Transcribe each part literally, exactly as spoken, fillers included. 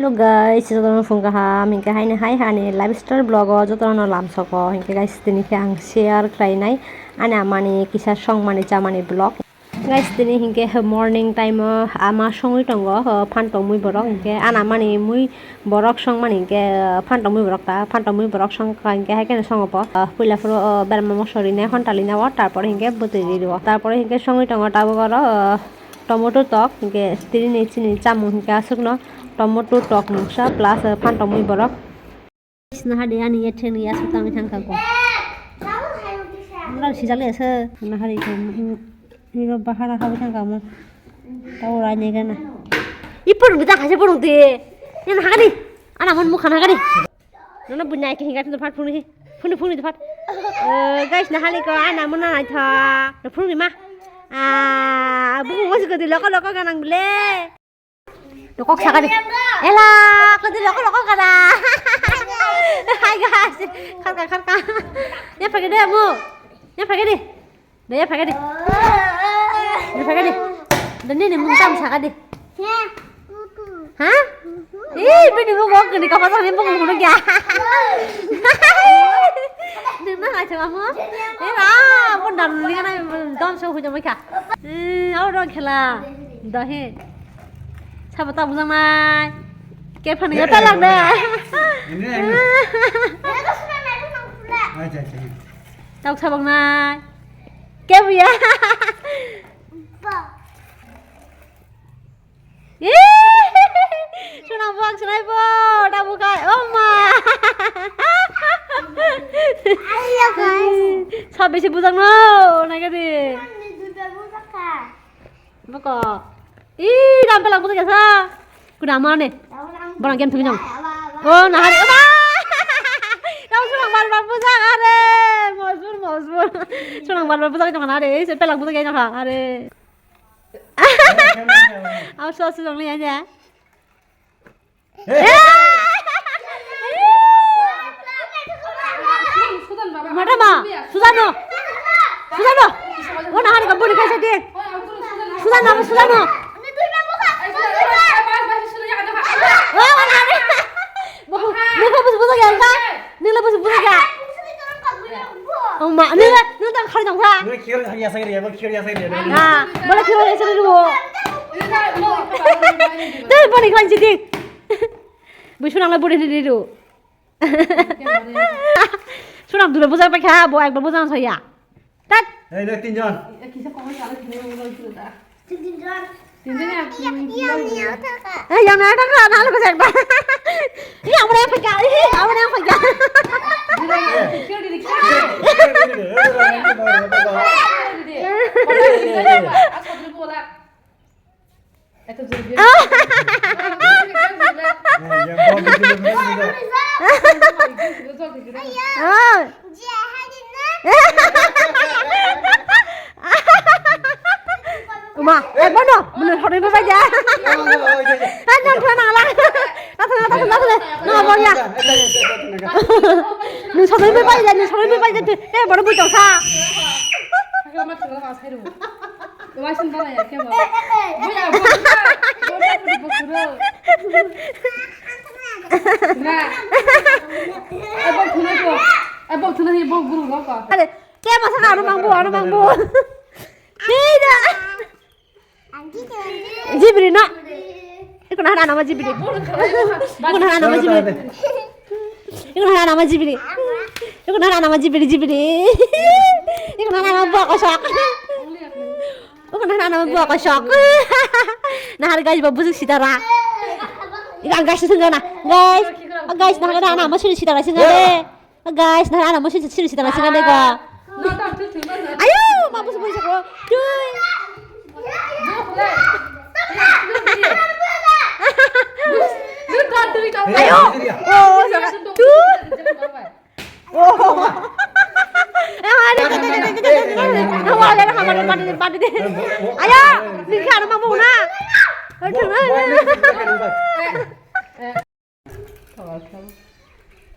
Hello guys, jotono phung kaham, hinkhe haino hai ani lifestyle vlog o jotono lamsoko, hinkhe guys, tini khe ang share khlainai ani amani kisa songmani chamani vlog. Guys, tini hinkhe morning time o ama songwi tongo, o phan tongmwi borok, hinkhe ani amani mui borok songmani hinkhe, o phan tongmwi borok ta, phan tongmwi borok songkha hinkhe hai kheno songo bo, o puila phuru o berma mosori nai honta lina o, tarpore hinkhe bwtwi ri o, tarpore hinkhe songwi tongo tabuk oro, o Tomato tok, hinkhe tini ni chini chamung hinkhe aswkno tomato tok mungsa plus, eh, phan tongmwi borok. Nahari ani yatheng ni aswk tangwi thangkha ko. Nang sijak le asa nahari ko, mm, niro bahara hawi thangkha mo. Tau rai ne gana. Ipor gita haise borok de. Yan hagani. Ana mon mukhan hagani. Nono bunya ke hinga tu phat phuni. Phuni phuni phat. Eh, guys, nahali ko ana mona nai tha. No phuni ma. Ah, bu mo ko di loko loko ganang ble. To kok sakadi. Ela, ko di loko loko gana. Hai guys. Kharka kharka. Ya pagede amu. Ya pagede. Daya phai kadi. Daya phai kadi. Dani ni mung tam sa kadi. Ha? Ih, bini mung gok ni kapa sa ni mung gok ya. Ni ma hai chama mo. Eh, ra, pun dam ni na dam so hu jama kha. Eh, au dong khela. Dahe. Sabo ta bujang nai. Ke phani ya ta lang da. Ini, ini. Aja, aja. Tau sabang nai. Kebu ya. Ba. Ih, sunang buang sunai bo, tabuk kai, oh ma. Ayo, guys. Sabisi bujang no, naga di. Ini juga budak, Kak. Boko. Ih, rampe lang bujang ya sa. Kuda mana nih? Tahu lang. Borang game thumi jong. Oh, nah hari. Apa? Kamu sunang bar bar bujang, are. Mosbur, mosbur. Sunang bar bar bujang jong, are. Saya pelang bujang ya, are. Awas, awas, dong, lihat ya. Madam, ah, Sujano. Sujano. Oh, nah, hari kamu dikasih dia. Sujano, Sujano. Oh, nah, hari. Buku, buku, buku, buku, ya, enggak? Nila bus bus ya. Oh ma, nila nila tang khari tang sa. Nila khiyo ya sa ya, khiyo ya sa ya. Ha, bola khiyo ya sa ya. Dai bani klan jiti. Bu sunang la budi ni du. Sunang dule bujang pa kha, bo ekbar bujang sa ya. Tat. Ei, dai tinjon. Kisa koma sala khine mo lo da. Tinjon. Tinjon ya. Yang ni yang ni thaka. Eh, yang ni thaka, na lo ko jang ba. Ini apa yang pegang? Ini apa yang pegang? Ah. Uma, eh, bono, bono, hori ba ja. Hai, nang thua nang la. Nang thua, nang thua, nang thua. Nang bo ya. Nung sori ba ja, nung sori ba ja. Eh, bono bui tong sa. Wasin bala ya, kebo. Buya, buya, buya, buya, buya. Na. Ebo thuna ko. Ebo thuna ni bo guru lo ko. Are, kebo sa ano mangbo, ano mangbo. Hei da. Jibri na. Iko na hana nama jibri. Iko na hana nama jibri. Iko na hana nama jibri. Iko na hana nama jibri, jibri. Iko na hana nama buah kosok. Iko na hana nama buah kosok. Nah, hari guys, babu sing sitara. Iko ang guys sing na. Guys. Oh, guys, nah, hana nama sing sitara sing na. Oh, guys, nah, hana nama sing sitara sing na ko. Ayo, babu sing sitara. Cuy. Ayo. Oh, sana. Tuh. Oh. Eh, mana? Kamu ada, kamu ada, pati, pati deh. Ayo, ni kha na mangbo na. Aduh.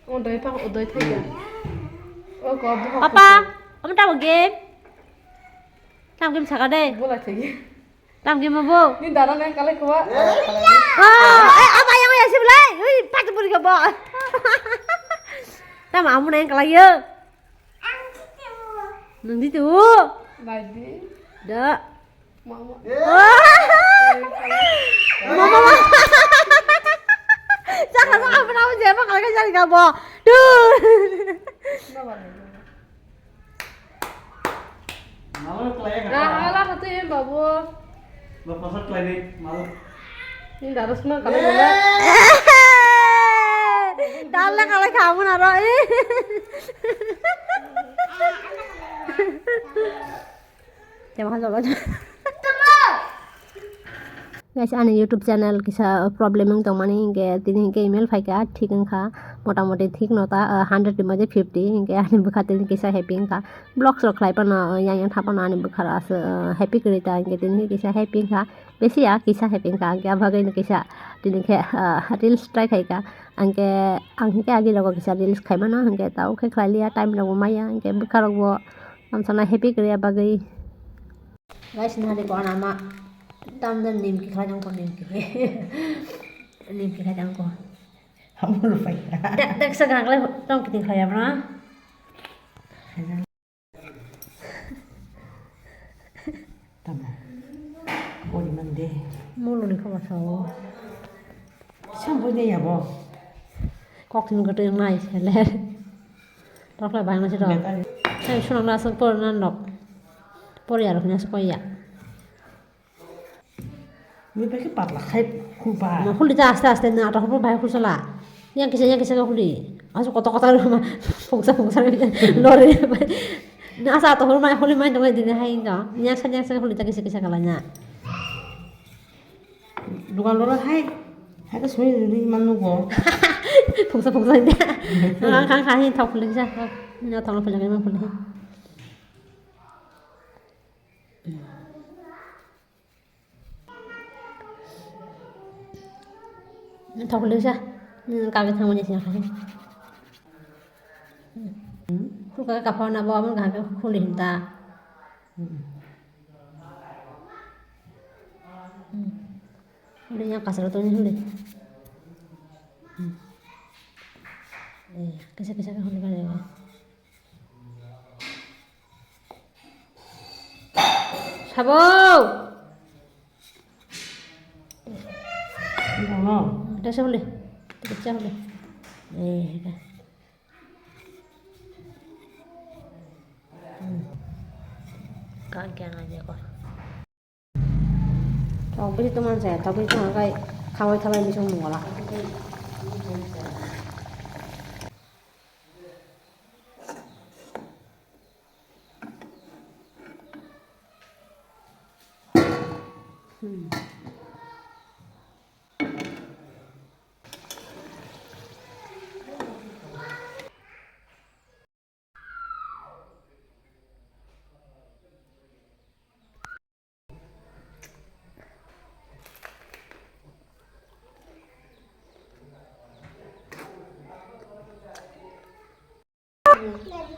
Udah, Pak, udah, Pak, ya. Oh, kok, Papa, kamu tahu game? Tahu game saka deh. Bola, Pak. Tamo khe ma bo? Ni dara nang kalai kuwa. Ah, eh, aba yang ya sibla. Hey, pat buri ka bo. Tamo amu nang kala yo. Nang di tu. Bai di. Da. Mama. Mama. Jangan sama apa nama siapa kalau kan jadi kamu. Duh. Malu kelai Ah, kata. Alah satu ya babu. Bapak satu kelai ni malu. Ini darus mah kalau boleh. Dale kalau kamu naro. Tamo hal jolo. Guys, ani YouTube channel kisa problem wng tongmani, hinkhe tini hinkhe email phaikha, thik wngkha, motamoti thik no ta, ah, hundred ni maje fifty, hinkhe ani bwkha tini kisa happy wngkha. Vlogs rok khlai phano, yang yang tha phano ani bwkha rok aswk, ah, happy kwrwi ta, hinkhe tini kisa happy wngkha. Besi ya kisa happy wngkha, hinkhe abagwi no kisa tini khe, ah, reels try khaikha. Hinkhe ang hinkhe agi rogo kisa reels khaimano, hinkhe tao khe khlai liya, time rok bo maya, hinkhe bwkha rok bo tongthokna happy kwrwi abagwi. Guys, nari ko ana ma tam dan nimki khlai jang ko nimki. Nimki khlai jang ko. Hamul pai. Dak dak sa gak le tong kiti khlai abra. Tamo. Boni mande. Mulu ni khama sao. Sambo ne yabo. Kok tin ko teng nai sele. Rok lai bang na si rok. Betai. Hey, sunang na asuk por nan rok. Por ya rok ni asuk ya. Ni bai khe patla khai khuba. Ma huli ta aste aste na ta hubur bai khusala. Yang kisa yang kisa huli. Asu koto koto ma phungsa phungsa lori. Na asa to hul mai huli mai dong dini hai do. Yang sa yang sa huli ta kisa kisa kala nya. Dukan loro hai. Hai ka sumi ni manu go. Phungsa phungsa ni. Khang khang hai thok huli sa. Na thok huli ma huli. Thok huli sa. Kage thang mani sa. Kage kapha na bo amon kage huli hinta. Huli yang kasar tu ni huli. Eh, kisa kisa ka huli kare. Sabo! Bono. Dah sahule. Pecah le. Eh, dah. Kagyan aja kok. Tok bisi teman saya, tok bisi teman kai kawai kawai bisa mengolak.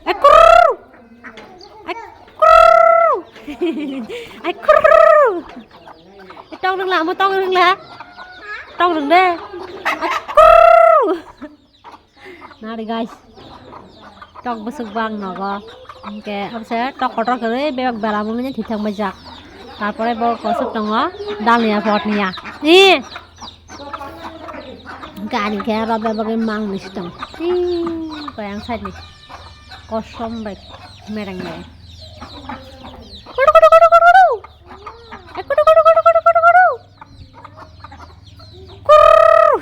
Ekurr! Ekurr! Ekurr! Tong rwngla, amo tong rwngla. Tong rwng de. Ekurr! Nari guys. Tok bwswk bang nogo. Hingke abse tok kotor kwrwi bebak bela mungwi thithang baijak. Tarpore bo kosok tongo dalniya potniya. Ih! Gari khe aro bebagwi mang ni sitong. Ih, koyang side ni. Kosom bai mereng mereng. Kudu, kudu, kudu, kudu, kudu. Eh, kudu, kudu, kudu, kudu, kudu, kudu. Kurr.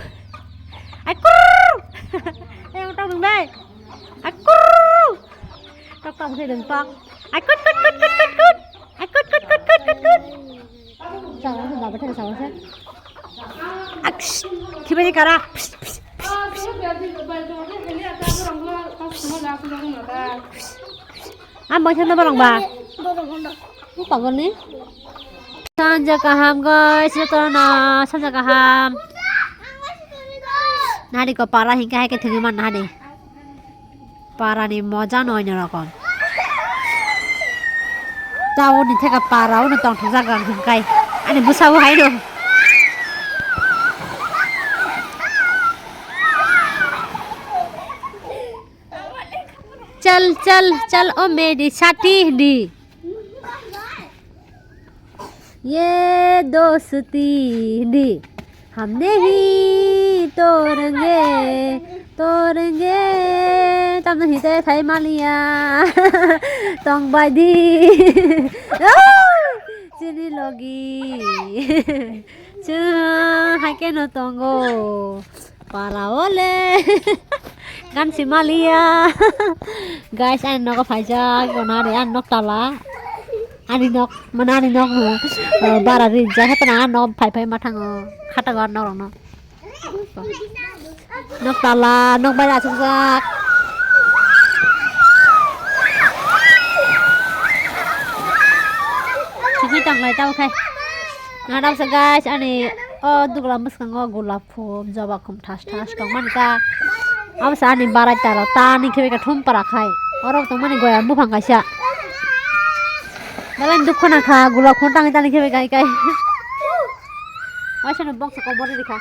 Ai, kurr. Eh, ang tong dong dai. Ai, kurr. Tok, tok, thai dong, tok. Ai, kut, kut, kut, kut, kut, kut. Ai, kut, kut, kut, kut, kut, kut. Sawa se, baba thani sawa se. Aks, khibai kara. Psst, psst, psst. Am bangsa na barang ba? Ni pagor ni? Sanja kaham guys, jotono sanja kaham. Nari ko para hingka hai ke thwngwi man nari. Parani moja no oinorokom. Taoni theka para ono tongthokjak ang hwnkai. Ani bwsao haino. Chal, chal, chal, o meri sati di. Ye dosti di. Hum nahi todenge, todenge. Tamno hite thai maliya. Tong bai di. Chini logi. Chwng hai khe no tongo. Para ole. Gan si maliya. Guys, ani nogo phaijak, onare ani nok tala. Ani nok, mane ani nok no, eh, bara rijak, haphano ani nok phai phai ma thango. Khatago ani nok rokno. Nok tala, nok bai achukjak. Chikwi tanglai tamo khai. Ngadam sa guys, ani o dugla mwskango gulap phum, joba khum thas thas tongmani ta. Abo sa ani barai tara ta ani khebe ka thum para khai. Oro tongmani goya buphang kaisa. Dalai dukho na kha, gulap khum tangwi tangwi khebe kai kai. Waisa no box ko bori dikha.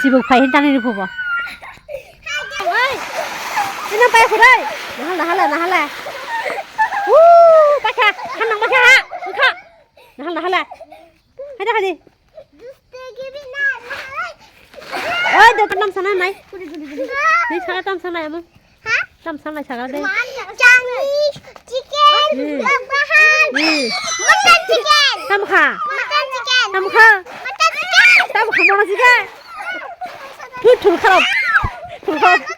Sibuk phai hin tangwi riphubo. Oi. Ina pai khurai. Nahala nahala nahala. Woo, pakha, hanang pakha ha. Pakha. Nahala nahala. Haida haidi. Oi, do tam sana nai. Ni sana tam sana amo. Tam sana saga de. Chinese chicken, Hmm. Bahan, Hmm. Mutton chicken. Tam kha. Mutton chicken. Tam kha. Mutton chicken. Tam kha mutton chicken. Thul thul kharap. Thul kharap.